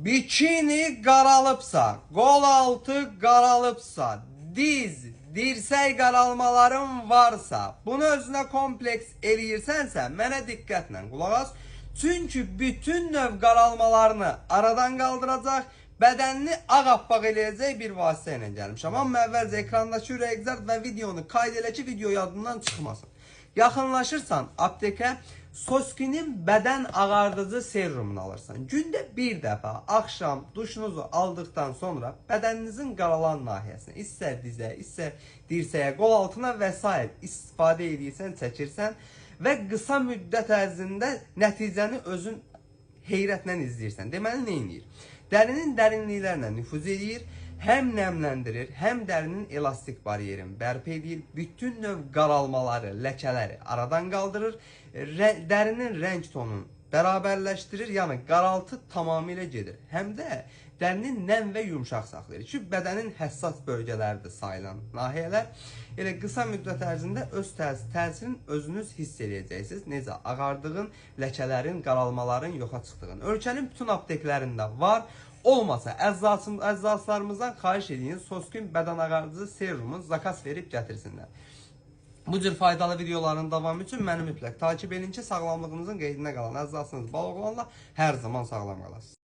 Bikini qaralıbsa, qol altı qaralıbsa, diz, dirsək qaralmaların varsa, bunu özünə kompleks eləyirsənsə, mənə diqqətlə qulaq as. Çünki bütün növ qaralmalarını aradan qaldıracaq, bədənini ağappaq eləyəcək bir vasitə ilə gəlmişəm. Amma əvvəlcə ekrandakı ürək qızart və videonu kayd elə ki, video yadından çıxmasın. Yaxınlaşırsan aptekə, Soskinin bədən ağardıcı serumunu alırsan. Gündə bir dəfə axşam duşunuzu aldıqdan sonra bədəninizin qaralan nahiyəsinə, istər dizə, istər dirsəyə, qol altına və sair istifadə edirsən, çəkirsən və qısa müddət ərzində nəticəni özün heyrətlə izləyirsən. Deməli, nə edir? Dərinin dərinliklərinə nüfuz edir, həm nəmləndirir, həm dərinin elastik bariyerini bərpa edir, bütün növ qaralmaları, ləkələri aradan qaldırır, dərinin rəng tonunu bərabərləşdirir, yəni qaraltı tamamilə gedir. Həm də dərinin nəm və yumşaq saxlayır ki, bədənin həssas bölgələridir sayılan nahiyələr. Elə qısa müddət ərzində öz təsirini özünüz hiss eləyəcəksiniz. Necə ağardığın, ləkələrin, qaralmaların yoxa çıxdığını. Ölkənin bütün apteklərində var. Olmasa əczaçılarımızdan xahiş edin, Soskin bədən ağardıcı serumu zakas verib gətirsinlər. Bu cür faydalı videoların davamı üçün məni mütləq takip edin ki, sağlamlığınızın qeydinə qalan əczaçınız Baloğlanla hər zaman sağlam qalasınız.